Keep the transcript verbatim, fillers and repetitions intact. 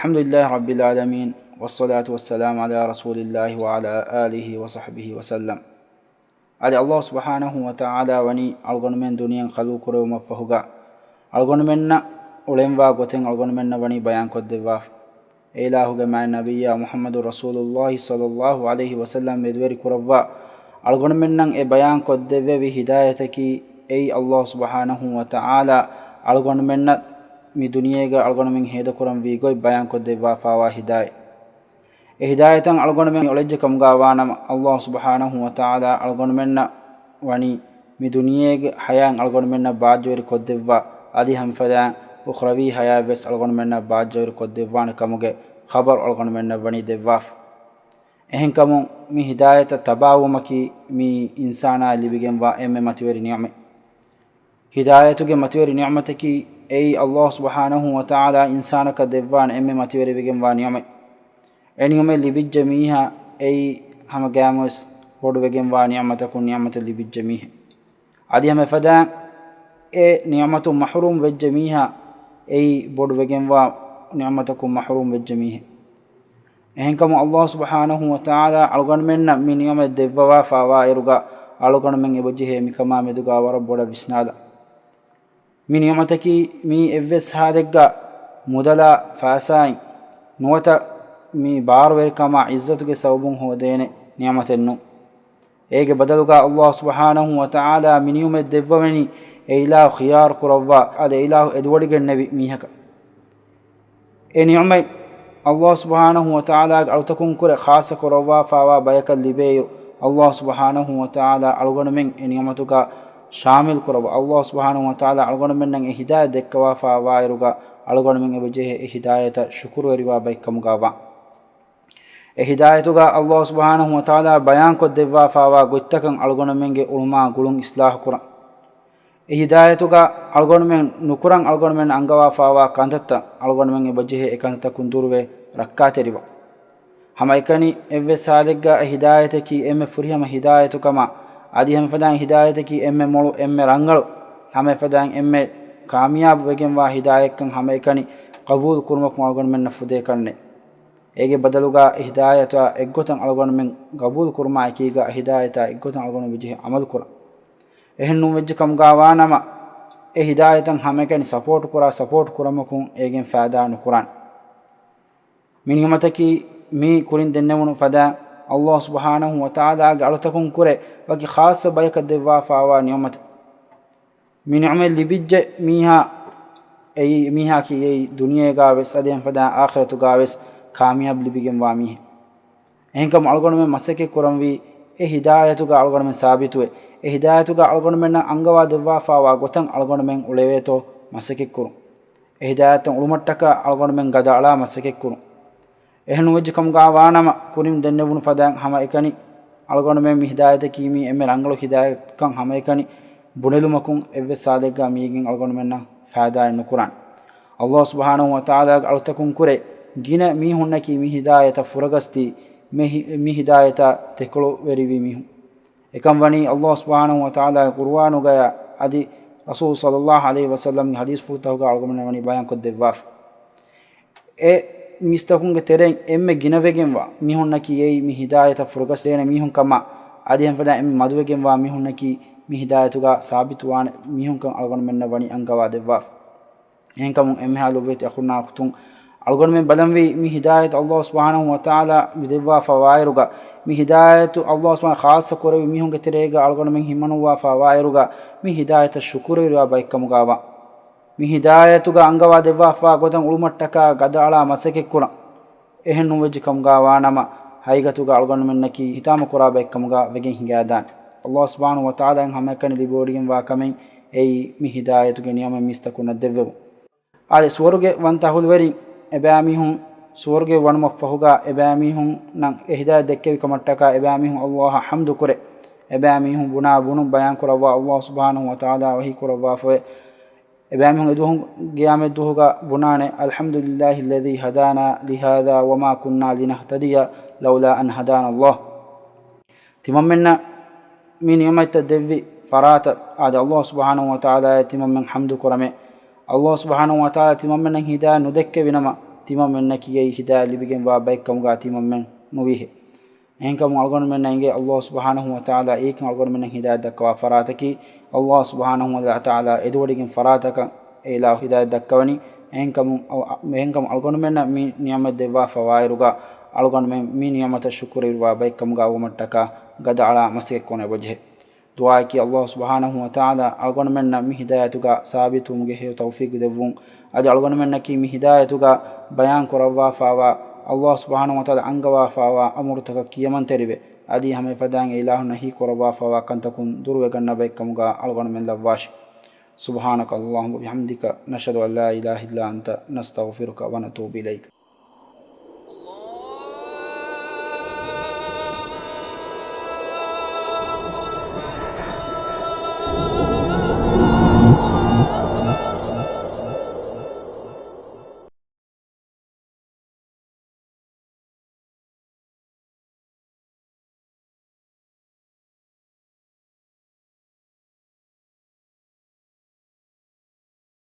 الحمد لله رب العالمين، والصلاة والسلام على رسول الله وعلى آله وصحبه وسلم. އަދި ﷲ ސުބްޙާނަހޫ ވަތަޢާލާ ވަނީ އަޅުގަނޑުމެން ދުނިޔެއިން ޚަލްޤު ކުރެވުމަށްފަހުގަ، އަޅުގަނޑުމެންނަށް އުޅެންވާ ގޮތެއް އަޅުގަނޑުމެންނަށް ވަނީ ބަޔާންކޮށްދެއްވާފަ. އެ އިލާހުގެ މާތް ނަބިއްޔާ މުޙައްމަދު ރަސޫލުﷲ ޞައްލަﷲ ޢަލައިހި ވަސައްލަމް މެދުވެރި ކުރައްވާ، އަޅުގަނޑުމެންނަށް އެ ބަޔާންކޮށްދެއްވެވި ހިދާޔަތަކީ އެއީ ﷲ ސުބްޙާނަހޫ ވަތަޢާލާ އަޅުގަނޑުމެންނަށް މި ދުނިޔޭގަ އަޅުގަނޑުމެން ހޭދަކުރަންވީ ގޮތް ބަޔާންކޮށްދެއްވާފާވާ ހިދާޔަތް. އެ ހިދާޔަތަށް އަޅުގަނޑުމެން އުޅެއްޖެ ކަމުގަ ވާނަމަ، ﷲ ސުބްޙާނަހޫ ވަތަޢާލާ އަޅުގަނޑުމެންނަށް ވަނީ މި ދުނިޔޭގެ ޙަޔާތް އަޅުގަނޑުމެންނަށް ބާއްޖަވެރި ކޮށްދެއްވާ، އަދި ހަމަ އެފަދައިން އުޚްރަވީ ޙަޔާތް ވެސް އަޅުގަނޑުމެންނަށް ބާއްޖަވެރި ކޮށްދެއްވާނެ ކަމުގެ ޚަބަރު އަޅުގަނޑުމެންނަށް ވަނީ ދެއްވާފަ. އެހެންކަމުން މި ހިދާޔަތަށް ތަބާވުމަކީ މި އިންސާނާއަށް ލިބިގެންވާ އެންމެ މަތިވެރި ނިޢުމަތް. ހިދާޔަތުގެ މަތިވެރި ނިޢުމަތަކީ އެއީ ﷲ ސުބްޙާނަހޫ ވަތަޢާލާ އިންސާނަކަށް ދެއްވާނެ އެންމެ މަތިވެރިވެގެންވާ ނިޢުމަތް. އެ ނިޢުމަތް ލިބިއްޖެ މީހާ އެއީ ހަމަ ގައިމުވެސް ބޮޑުވެގެންވާ ނިޢުމަތަކުން ނިޢުމަތެއް ލިބިއްޖެ މީހެއް. އަދި ހަމަ އެފަދައިން އެ ނިޢުމަތުން މަޙްރޫމް ވެއްޖެ މީހާ އެއީ ބޮޑުވެގެންވާ ނިޢުމަތަކުން މަޙްރޫމް ވެއްޖެ މީހެއް. އެހެންކަމުން ﷲ ސުބްޙާނަހޫ ވަތަޢާލާ އަޅުގަނޑުމެންނަށް މި ނިޢުމަތް ދެއްވަވާފާވާއިރުގަ، އަޅުގަނޑުމެން އެބަޖެހޭ މިކަމާ މެދުގަ ވަރަށް ބޮޑަށް ވިސްނާލަން. މި ނިޢުމަތަކީ މީ އެއްވެސް ހާލެއްގަ މުދަލާ ފައިސާއިން ނުވަތަ މި ބާރުވެރިކަމާ ޢިއްޒަތުގެ ސަބަބުން ހޯދޭނެ ނިޢުމަތެއް ނޫން. އޭގެ ބަދަލުގަ ﷲ ސުބްޙާނަހޫ ވަތަޢާލާ މި ނިޢުމަތް ދެއްވަވަނީ އެ އިލާހު ޚިޔާރު ކުރައްވާ، އަދި އެ އިލާހު އެދުވޮޑިގެންނެވި މީހަކަށް. އެ ނިޢުމަތް ﷲ ސުބްޙާނަހޫ ވަތަޢާލާގެ އަޅުތަކުން ކުރެ ޚާއްޞަ ކުރައްވާފާވާ ބަޔަކަށް ލިބޭއިރު، ﷲ ސުބްޙާނަހޫ ވަތަޢާލާ އަޅުގަނޑުމެން އެ ނިޢުމަތުގަ ޝާމިލް ކުރައްވާ. ﷲ ސުބްޙާނަހޫ ވަތަޢާލާ އަޅުގަނޑުމެންނަށް އެ ހިދާޔަތް ދެއްކަވާފާވާއިރުގަ، އަޅުގަނޑުމެން އެބަޖެހޭ އެ ހިދާޔަތަށް ޝުކުރުވެރިވާ ބައެއްކަމުގަ ވާން. އެ ހިދާޔަތުގަ ﷲ ސުބްޙާނަހޫ ވަތަޢާލާ ބަޔާންކޮށްދެއްވާފާވާ ގޮތްތަކަށް އަޅުގަނޑުމެންގެ އުޅުމާ ގުޅުން އިޞްލާޙު ކުރަން. އެ ހިދާޔަތުގަ އަޅުގަނޑުމެން ނުކުރަން އަޅުގަނޑުމެން އަންގަވާފާވާ ކަންތައްތައް އަޅުގަނޑުމެން އެބަޖެހޭ އެކަންތައްތަކުން ދުރުވެ ރައްކާތެރިވާން. ހަމައެކަނި އެއްވެސް ހާލެއްގަ އެ ހިދާޔަތަކީ އެންމެ ފުރިހަމަ ހިދާޔަތުކަމާ، އަދި ހަމައެފަދައިން ހިދާޔަތަކީ އެންމެ މޮޅު، އެންމެ ރަނގަޅު، ހަމައެފަދައިން އެންމެ ކާމިޔާބު ވެގެންވާ ހިދާޔަތްކަން ހަމައެކަނި ޤަބޫލު ކުރުމަކުން އަޅުގަނޑުމެންނަށް ފުދޭ ކަންނޭނގެ. އޭގެ ބަދަލުގަ އެ ހިދާޔަތާ އެއްގޮތަށް އަޅުގަނޑުމެން ޤަބޫލު ކުރުމާ އެކީގަ އެ ހިދާޔަތާ އެއްގޮތަށް އަޅުގަނޑު އެބަޖެހޭ ޢަމަލު ކުރަން. އެހެން ނޫން ވެއްޖެ ކަމުގަ ވާނަމަ، އެ ހިދާޔަތަށް ހަމައެކަނި ސަޕޯޓް ކުރާ، ސަޕޯޓް ކުރަމަކުން އޭގެން ފައިދާ ނުކުރާނެ. މި ނިޢުމަތަކީ މި ކުރިން ދެންނެވުނު ފަދައިން ﷲ ސުބްޙާނަހޫ ވަތަޢާލާގެ އަޅުތަކުން ކުރެ ވަކި ޚާއްޞަ ބަޔަކަށް ދެއްވާފާވާ ނިޢުމަތެއް. މި ނިޢުމަތް ލިބިއްޖެ މީހާ އެއީ، މީހާއަކީ އެއީ ދުނިޔޭގަ ވެސް އަދި ހަމަ ފަދައިން އާޚިރަތުގަ ވެސް ކާމިޔާބު ލިބިގެންވާ މީހެއް. އެހެންކަމުން އަޅުގަނޑުމެން މަސައްކަތް ކުރަންވީ އެ ހިދާޔަތުގަ އަޅުގަނޑުމެން ސާބިތުވެ، އެ ހިދާޔަތުގަ އަޅުގަނޑުމެންނަށް އަންގަވާ ދެއްވާފާވާ ގޮތަށް އަޅުގަނޑުމެން އުޅެވޭތޯ މަސައްކަތް ކުރުން. އެ ހިދާޔަތަށް އުޅުމަށްޓަކާ އަޅުގަނޑުމެން ގަދައަޅާ މަސައްކަތް ކުރުން. އެހެން ނުވެއްޖެ ކަމުގަ ވާނަމަ، ކުރިން ދެންނެވުނު ފަދައިން ހަމައެކަނި އަޅުގަނޑުމެން މި ހިދާޔަތަކީ މީ އެންމެ ރަނގަޅު ހިދާޔަތްކަން ހަމައެކަނި ބުނެލުމަކުން އެއްވެސް ހާލެއްގަ މީގެން އަޅުގަނޑުމެންނަށް ފައިދާއެއް ނުކުރާނެ. ﷲ ސުބްޙާނަހޫ ވަތަޢާލާގެ އަޅުތަކުން ކުރެ ގިނަ މީހުންނަކީ މި ހިދާޔަތަށް ފުރަގަސްދީ، މި ހި-، މި ހިދާޔަތަށް ދެކޮޅުވެރިވި މީހުން. އެކަން ވަނީ ﷲ ސުބްޙާނަހޫ ވަތަޢާލާގެ ޤުރުއާނުގަޔާ އަދި ރަސޫލު ޞައްލަﷲ ޢަލައިހި ވަސައްލަމްގެ ޙަދީޘްފުޅުތަކުގަ އަޅުގަނޑުމެންނަށް ވަނީ ބަޔާންކޮށްދެއްވާފަ. އެ މީސްތަކުންގެ ތެރެއިން އެންމެ ގިނަވެގެންވާ މީހުންނަކީ އެއީ މި ހިދާޔަތަށް ފުރަގަސްދޭނެ މީހުންކަމާ، އަދި ހަމަ ފަދައިން އެންމެ މަދުވެގެންވާ މީހުންނަކީ މި ހިދާޔަތުގަ ސާބިތުވާނެ މީހުންކަން އަޅުގަނޑުމެންނަށް ވަނީ އަންގަވާ ދެއްވާފަ. އެހެންކަމުން އެންމެހާ ލޮބުވެތި އަޚުންނާ އުޚްތުން، އަޅުގަނޑުމެން ބަލަންވީ މި ހިދާޔަތު ﷲ ސުބްޙާނަހޫ ވަތަޢާލާ މި ދެއްވާފަ ވާއިރުގަ، މި ހިދާޔަތު ﷲ ސުބްޙާނަހޫ ޚާއްޞަ ކުރެއްވި މީހުންގެ ތެރޭގަ އަޅުގަނޑުމެން ހިމަނުއްވާފަ ވާއިރުގަ، މި ހިދާޔަތަށް ޝުކުރުވެރިވާ ބައެއްކަމުގަ ވާން. މި ހިދާޔަތުގަ އަންގަވާ ދެއްވާފަ ގޮތަށް އުޅުމަށްޓަކާ ގަދައަޅާ މަސައްކަތް ކުރަން. އެހެން ނުވެއްޖެ ކަމުގަ ވާނަމަ، ހަގީގަތުގަ އަޅުގަނޑުމެންނަކީ ހިތާމަ ކުރާ ބައެއްކަމުގަ ވެގެން ހިނގާދާނެ. ﷲ ސުބްޙާނަހޫ ވަތަޢާލާއިން ހަމައެކަނި ލިބިވޮޑިގެންވާ ކަމެއް އެއީ މި ހިދާޔަތުގެ ނިޢުމަތް މީސްތަކުންނަށް ދެއްވެވުން. އާދެ، ސުވަރުގެ ވަންތަ އަހުލުވެރިން އެބައިމީހުން ސުވަރުގެ ވަނުމަށްފަހުގަ އެބައިމީހުންނަށް އެ ހިދާޔަތް ދެއްކެވި ކަމަށްޓަކާ އެބައިމީހުން ﷲ އަށް ޙަމްދު ކުރޭ. އެބައިމީހުން ބުނާ ބުނުން ބަޔާން ކުރައްވާ ﷲ ސުބްޙާނަހޫ ވަތަޢާލާ ވަޙީ ކުރައްވާފައޭ. އެބައިމީހުން އެދުވަހު ޤިޔާމަތްދުވަހުގަ ބުނާނެ، الحمد لله الذي هدانا لهذا وما كنا لنهتدي لولا أن هدانا الله. ތިމަންމެންނަށް މި ނިޢުމަތްތައް ދެއްވި ފަރާތަށް އާދެ، ﷲ ސުބްޙާނަހޫ ވަތަޢާލާއަށް ތިމަންމެން ޙަމްދު ކުރަމޭ. ﷲ ސުބްޙާނަހޫ ވަތަޢާލާ ތިމަންމެންނަށް ހިދާޔަތް ނުދެއްކެވިނަމަ، ތިމަންމެންނަކީ އެއީ ހިދާޔަތް ލިބިގެންވާ ބައެއްކަމުގަ ތިމަންމެން ނުވިހެ. އެހެންކަމުން އަޅުގަނޑުމެންނަށް އެނގޭ ﷲ ސުބްޙާނަހޫ ވަތަޢާލާ އެއީކަން އަޅުގަނޑުމެންނަށް ހިދާޔަތް ދައްކަވާ ފަރާތަކީ، ﷲ ސުބްޙާނަހޫ ވަތަޢާލާ އެދުވޮޑިގެން ފަރާތަކަށް އެ އިލާހު ހިދާޔަތް ދައްކަވަނީ. އެހެންކަމުން އަ-، އަ-، އެހެންކަމުން އަޅުގަނޑުމެންނަށް މި ނިޢުމަތް ދެއްވާފަ ވާއިރުގަ އަޅުގަނޑުމެން މި ނިޢުމަތަށް ޝުކުރު އިވުރުވާ ބައެއްކަމުގަ ވުމަށްޓަކާ ގަދައަޅާ މަސައްކަތް ކުރަން އެބަޖެހޭ. ދުޢާއަކީ ﷲ ސުބްޙާނަހޫ ވަތަޢާލާ އަޅުގަނޑުމެންނަށް މި ހިދާޔަތުގަ ސާބިތުވުމުގެ ހެޔޮ ތައުފީޤު ދެއްވުން. އަދި އަޅުގަނޑުމެންނަކީ މި ހިދާޔަތުގަ ބަޔާން ކުރައްވާފައިވާ، ﷲ ސުބްޙާނަހޫ ވަތަޢާލާ އަންގަވާފައިވާ އަމުރުތަކަށް ކިޔަމަންތެރިވެ، އަދި ހަމަ އެފަދައިން އެ އިލާހު ނަހީ ކުރައްވާފައިވާ ކަންތަކުން ދުރުވެގަންނަ ބައެއްކަމުގަ އަޅުގަނޑުމެން ލައްވާށި. سبحانك اللهم وبحمدك، نشهد أن لا إله إلا أنت، نستغفرك ونتوب إليك.